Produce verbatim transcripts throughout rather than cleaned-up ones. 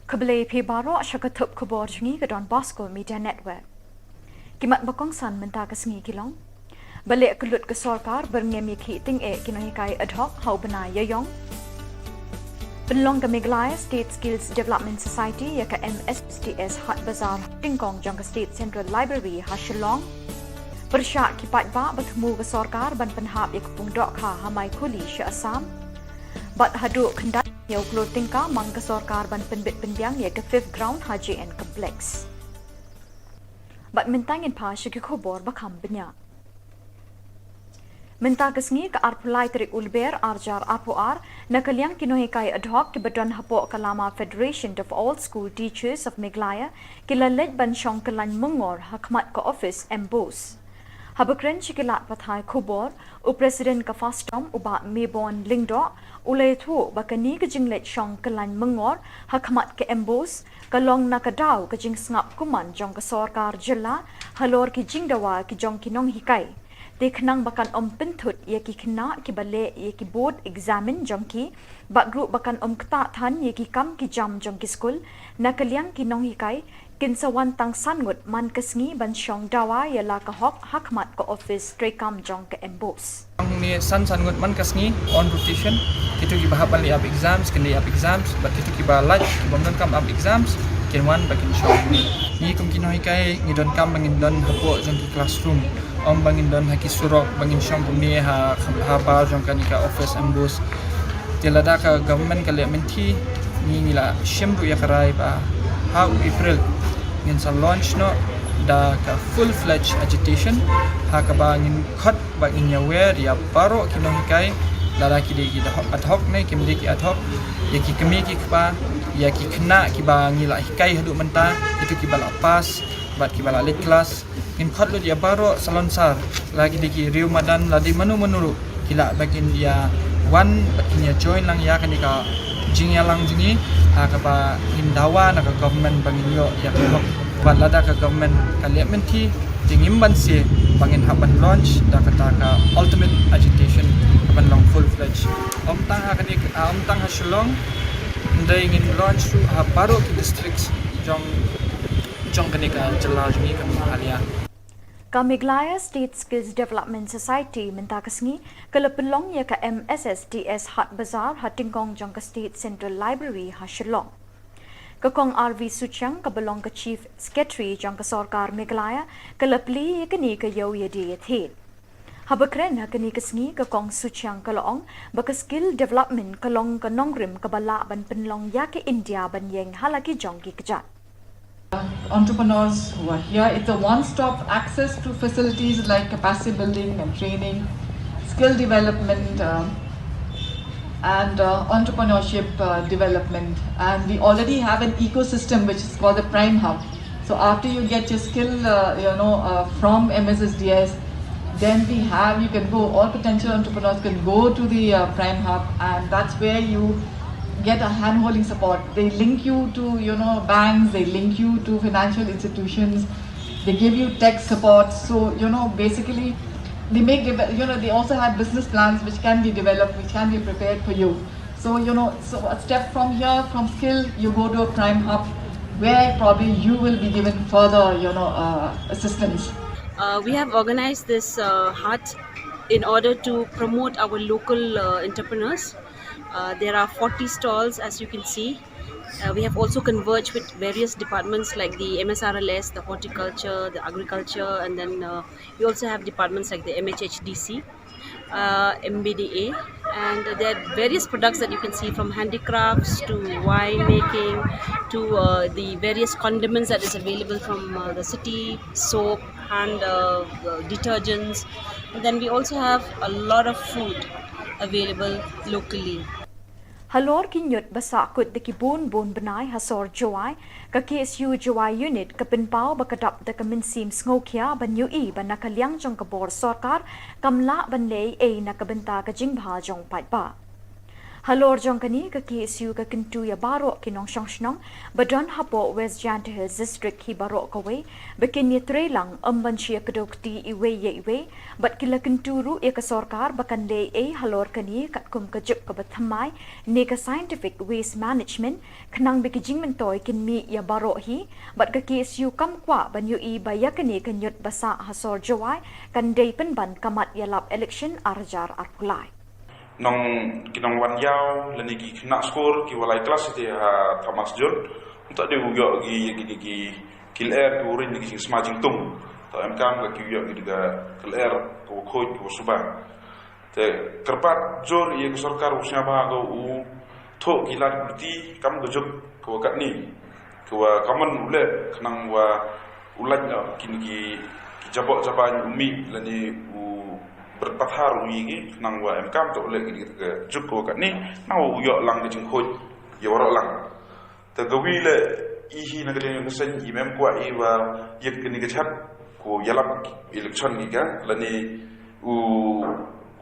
Khublei phi baroh sha ka thup khubor jong ngi ka Don Bosco Media Network. Ki mat ba kongsan mynta ka sngi ki long: Ba leh kyllut ka sorkar ban ngim ïa ki tyngeh ki nonghikai ad hoc ha u bnai Ïaïong. Pynlong ka Meghalaya State Skills Development Society ïa ka M S S D S Hathbazar ha tyngkong jong ka State Central Library ha Shillong. Pyrshah ki paidbah ba thmu ka sorkar ban pynhap ïa ka pung dohkha ha Maikhuli sha Assam. Bad haduh khyndai hynñiew klur tyngka mang ka sorkar ban pynbit pynbiang ïa ka fifth ground ha J N Complex. Bad mynta ngin phai sha ki khubor ba kham bniah. Mynta ka sngi ka arphew lai tarik u Lber arhajar arphew ar, na ka liang ki nonghikai ad hoc kiba don hapoh ka Lama Federation of All School Teachers of Meghalaya ki la leit ban shong kyllain myngor ha khmat ka ophis MBOSE. Haba kren sha ki lad pathai khubor, u President ka FASTOM u Bah Mebon Lyngdoh u la ïathuh ba kane ka jingleit shong kyllain myngor ha khmat ka MBOSE ka long na ka daw ka jingsngap kumne jong ka sorkar jylla halor ki jingdawa ki jong ki nonghikai. Te khnang ba kan ym pynthut ïa ki khynnah kiba leh ïa ki board examin jong ki, bad ruh ba kan ym ktah than ïa ki kam ki jam jong ki skul, na ka liang ki nonghikai kin sa wan tang san ngut man ka sngi ban shong dawa ïa la ka hok ha khmat ka ophis treikam jong ka MBOSE. Ngi san san ngut man ka sngi on rotation, kito kiba hap ban leh ap exams kin leh ap exams, bad kito kiba lait, kiba ym donkam ap exams, kin wan ba kin shong. Ngi kum ki nonghikai ngi donkam ba ngin don hapoh jong ki classroom, ym ba ngin don ha ki surok, ba ngin shong kumne ha, ha bar jong kane ka ophis MBOSE. Te lada ka government ka leh mynthi, ngi, ngi la shim ruh ïa ka rai ba ha u April ngin sa launch noh da ka full-fledged agitation, ha kaba ngin khot bad ngin ïawer ïa baroh ki nonghikai, lada ki dei ki ad hoc ne kim dei ki ad hoc, ïa ki kmie ki kpa, ïa ki khynnah kiba ngi la hikai haduh mynta, kito kiba la pass bad kiba la leit klas. Ngin khot lut ïa baroh salonsar, la ki dei ki riew madan, la dei mano mano ruh, ki lah ba kin ïa wan bad kin ïa join lang ïa kane ka jingïalang jong ngi, ha kaba ngin dawa na ka government ba ngin ïoh ïa ka hok. Bad lada ka government ka leh mynthi, te ngim banse ba ngin hap ban launch da kata ka ultimate agitation ban long full-fledged. Ym tang ha kane, ym tang ha Shillong, hynrei ngin launch ruh ha baroh ki districts jong, jong kane ka jylla jong ngi ka Meghalaya. Ka Meghalaya State Skills Development Society mynta ka sngi ka la pynlong ïa ka M S S D S Hathbazar ha tyngkong jong ka State Central Library ha Shillong. Ka Kong R V Suchiang kaba long ka Chief Secretary jong ka sorkar Meghalaya ka la plie ïa kane ka ïew ïadie ïathied. Haba kren ha kane ka sngi ka Kong Suchiang ka la ong ba ka skill development ka long ka nongrim kaba lah ban pynlong ïa ka India ban ïeng ha la ki jong ki kjat. Entrepreneurs who are here. It's a one-stop access to facilities like capacity building and training, skill development, uh, and uh, entrepreneurship uh, development. And we already have an ecosystem which is called the Prime Hub. So after you get your skill, uh, you know, uh, from M S S D S, then we have, you can go, all potential entrepreneurs can go to the uh, Prime Hub, and that's where you get a hand-holding support. They link you to, you know, banks, they link you to financial institutions, they give you tech support. So, you know, basically, they make, deve- you know, they also have business plans which can be developed, which can be prepared for you. So, you know, so a step from here, from skill, you go to a Prime Hub where probably you will be given further, you know, uh, assistance. Uh, we have organized this uh, hut in order to promote our local uh, entrepreneurs. Uh, there are forty stalls, as you can see. Uh, we have also converged with various departments like the M S R L S, the horticulture, the agriculture, and then uh, we also have departments like the M H H D C, uh, M B D A, and there are various products that you can see, from handicrafts to wine making to uh, the various condiments that is available from uh, the city, soap, hand uh, uh, detergents. And then we also have a lot of food available locally. Halor ki ñiut ba sahkut da ki bun bun bnai ha sor Jowai, ka K S U Jowai Unit ka pynpaw ba ka dap da ka mynsiem sngewkhia ban ïohi ba na ka liang jong ka bor sorkar kam lah ban leh ei ei na ka bynta ka jingbha jong paidbah. Halor jong kane, ka K S U ka kyntu ïa baroh ki nongshong shnong ba don hapoh West Jaintia Hills District hi baroh kawei ba kin ïatreilang ym ban shu ïakdew kti iwei ïa iwei, bad ki la kyntu ruh ïa ka sorkar ba kan leh ei halor kane katkum ka juk kaba thymmai ne ka scientific waste management, khnang ba ki jingmyntoi kin mih ïa baroh hi, bad ka K S U kam kwah ban ïohi ba ïa kane ka ñiut ba sah ha sor Jowai kan dei pynban ka mat ïalap election ar hajar arphew lai. Nong, ki nongwan ïaw lane ki khynnah skul kiwa lai klas te ha Thomas Jones, ym toh de u ïoh ki, ki, ki, ki lyer kiwa ring da ki jingsma jingtung. Toh em kam ka ki ïoh ki da ka lyer kawa khuid kawa suba. Te kyrpad jur ïa ka sorkar u sngewbha ka u thoh ki lad ki luti kam ka juk kawa katni, kawa kaman u leh khnang wa u lait noh kine ki, ki jaboh jabañ u mih lane u bret pathar u ïa ki, khnang wa em kam toh u leh kine ki ka juk kawa katni, khnang wa u ïoh lang ka jingkhuid ïa waroh lang. Te kawi leh i hi na ka liang ka seng, i mem kwah i wa ïa kane ka jhep ko ïalap election ki ka, lane u,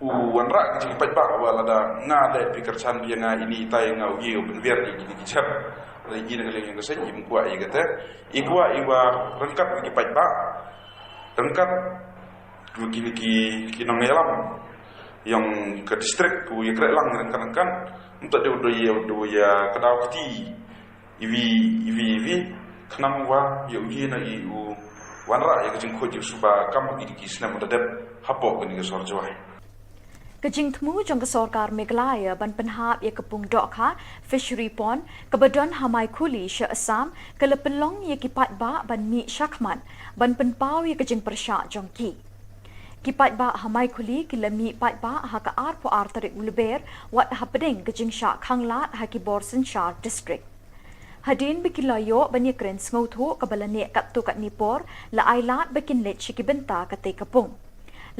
u wanrah ka jingpaidbah wa lada nga leh phi kyrchan phi ïa nga, ini itai nga u ïa u pynbiar ki, ki, ki jhep. Lane i na ka liang ka seng i mem kwah i kata, i kwah i wa ryngkat ki paidbah, ryngkat ki, ki, ki, ki nongïalam yong ka district ko ïa kreh lang ryngkat ryngkat. Ym toh de u do ïa, u do ïa ka daw kti iwi, iwi, iwi, khnang wa ïa u ïa na i u wanrah ïa ka jingkhuid jingsuba kam ki, ki snem u da dep hapoh kane ka sor Jowai. Ka jingthmu jong ka sorkar Meghalaya ban pynhap ïa ka pung dohkha, fishery pond, kaba don ha Maikhuli sha Assam, ka la pynlong ïa ki paidbah ban mih shakhmat ban pynpaw ïa ka jingpyrshah jong ki. Ki paidbah ha Maikhuli ki la mih paidbah ha ka arphew ar tarik u Lber, wat hapdeng ka jingshah khanglad ha ki bor synshar district. Hadien ba ki la ïoh ban ïakren sngewthuh kaba la neh katto katne por, la ai lad ba kin leit sha ki bynta katei ka pung.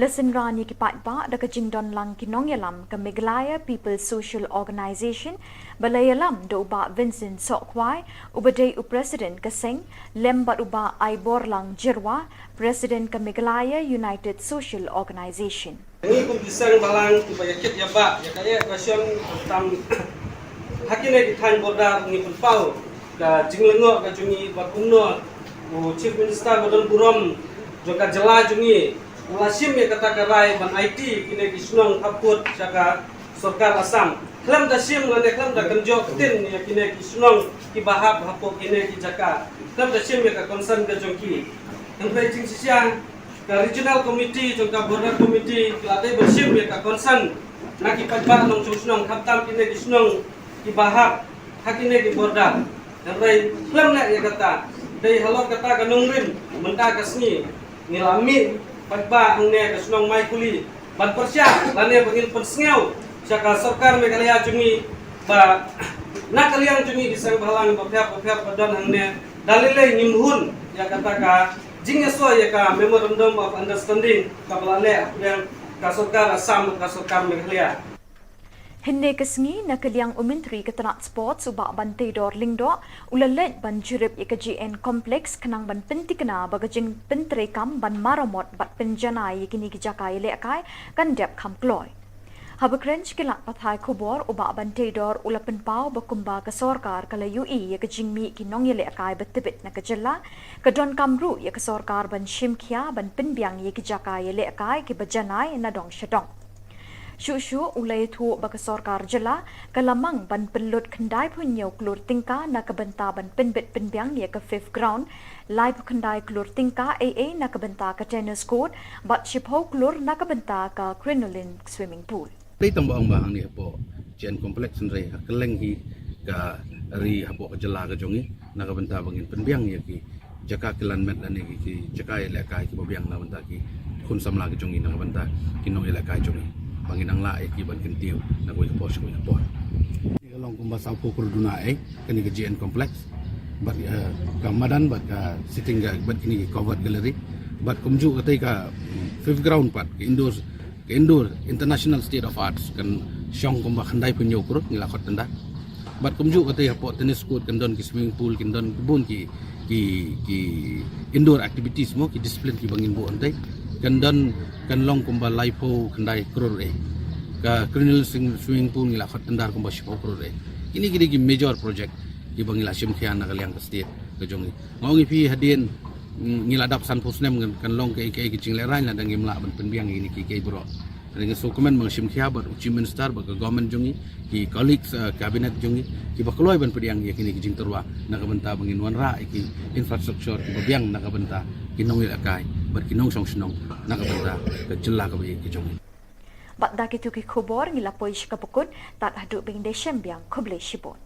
La synran ïa ki paidbah da ka jingdon lang ki nongïalam ka Meghalaya People's Social Organisation, ba la ïalam da u Bah Vincent Sohkhwai, uba dei u President ka seng, lem bad u Bah Aiborlang Jyrwa, President ka Meghalaya United Social Organisation. Ngi kum ki seng bhalang kiba ïa kit ïa bah ïa ka ïa ka shon tam ha kine ki thaiñ border, ngi pynpaw ka jinglyngngoh ka jong ngi ba kumno u Chief Minister ba don burom jong ka jylla jong ngi u la shim ïa kata ka rai ban aiti kine ki shnong khappud sha ka sorkar Assam. Khlem da shim lane khlem da kynjoh ktien ïa kine ki shnong kiba hap hapoh kine ki jaka, khlem da shim ïa ka concern ka jong ki. Hynrei jingshisha ka Regional Committee jong ka Border Committee ki la dei ban shim ïa ka concern na ki paidbah nongshong shnong, khamtam kine ki shnong kiba hap ha kine ki border. Hynrei khlem leh ïa kata, dei halor kata ka nongrim mynta ka sngi ngi la mih paidbah hangne ka shnong Maikhuli ban pyrshah lane ba ngin pynsngew sha ka sorkar Meghalaya jong ngi ba na ka liang jong ngi ki seng bhalang bapher bapher ba don hangne, da lei lei ngim hun ïa kata ka jingïasoh ïa ka Memorandum of Understanding kaba la leh hapdeng ka sorkar Assam bad ka sorkar Meghalaya. Hynne ka sngi, na ka liang u Myntri ka tnat Sports u Bah Banteidor Lyngdoh u la leit ban jurip ïa ka G N Complex khnang ban pynthikna ba ka jingpyntreikam ban maramot bad pynjanai ïa kine ki jaka ïalehkai kan dep kham kloi. Haba kren sha ki lad pathai khubor, u Bah Banteidor u la pynpaw ba kumba ka sorkar ka la ïohi ïa ka jingmih ki nongïalehkai ba tbit na ka jylla, ka donkam ruh ïa ka sorkar ban shim khia ban pynbiang ïa ki jaka ïalehkai kiba janai na dong sha dong. Shuh shuh u la ïathuh ba ka sorkar jylla ka la mang ban pynlut khyndai phew hynñiew klur tyngka na ka bynta ban pynbit pynbiang ïa ka Fifth Ground, lai phew khyndai klur tyngka ei ei na ka bynta ka tennis court, bad shiphew klur na ka bynta ka Crinoline Swimming Pool. Dei tang ba ong ba hangne hapoh G N Complex, hynrei ha kylleng hi ka ri hapoh ka jylla ka jong ngi na ka bynta ba ngin pynbiang ïa ki jaka kilan met lane ki, ki jaka ïalehkai kiba biang na ka bynta ki khun samla ki jong ngi, na ka bynta ki nongïalehkai jong ngi, ba ngin nang lah ïa ki ban kyntiew na kawei ka por sha kawei ka por. Ka long kumba sawphew klur duna ei kane ka G N Complex, bad, eh, ka madan bad ka sitting ga-, bad kine ki covered gallery, bad kumjuh katei ka, mm, Fifth Ground pat, ka indoor, ka indoor International State of Arts kan shong kumba khyndai phew hynñiew klur, ngi la khot tender. Bad kumjuh katei hapoh tennis court kan don ki swimming pool, kan don bun ki, ki, ki indoor activities mo, ki discipline kiba ngin buh hangtei. Kan don, kan long kumba laiphew khyndai klur ei. Ka Cranial Sing- Swimming Pool ngi la khot tender kumba shiphew klur re. Kine ki dei ki major project kiba ngi la shim khia na ka liang ka state ka jong ngi. Nga ong ïa phi hadien, mm, ngi la dap sanphew snem kan, kan long kaei kaei ki jinglehrain lada ngim lah ban pynbiang ïa kine kiei kiei baroh. Te nga sngewkmen ba nga shim khia bad u Chief Minister bad ka government jong ngi, ki colleagues, eh, cabinet jong ngi, kiba kloi ban pdiang ïa kine ki jingtyrwa na ka bynta ba ngin wanrah ïa ki infrastructure kiba biang na ka bynta ki nongïalehkai bad ki nongshong shnong na ka bynta ka jylla kaba ïeit ka jong ngi. Bad da kitu ki khubor ngi la poi sha kaba kut, tad haduh ban da shem biang, khublei shibun.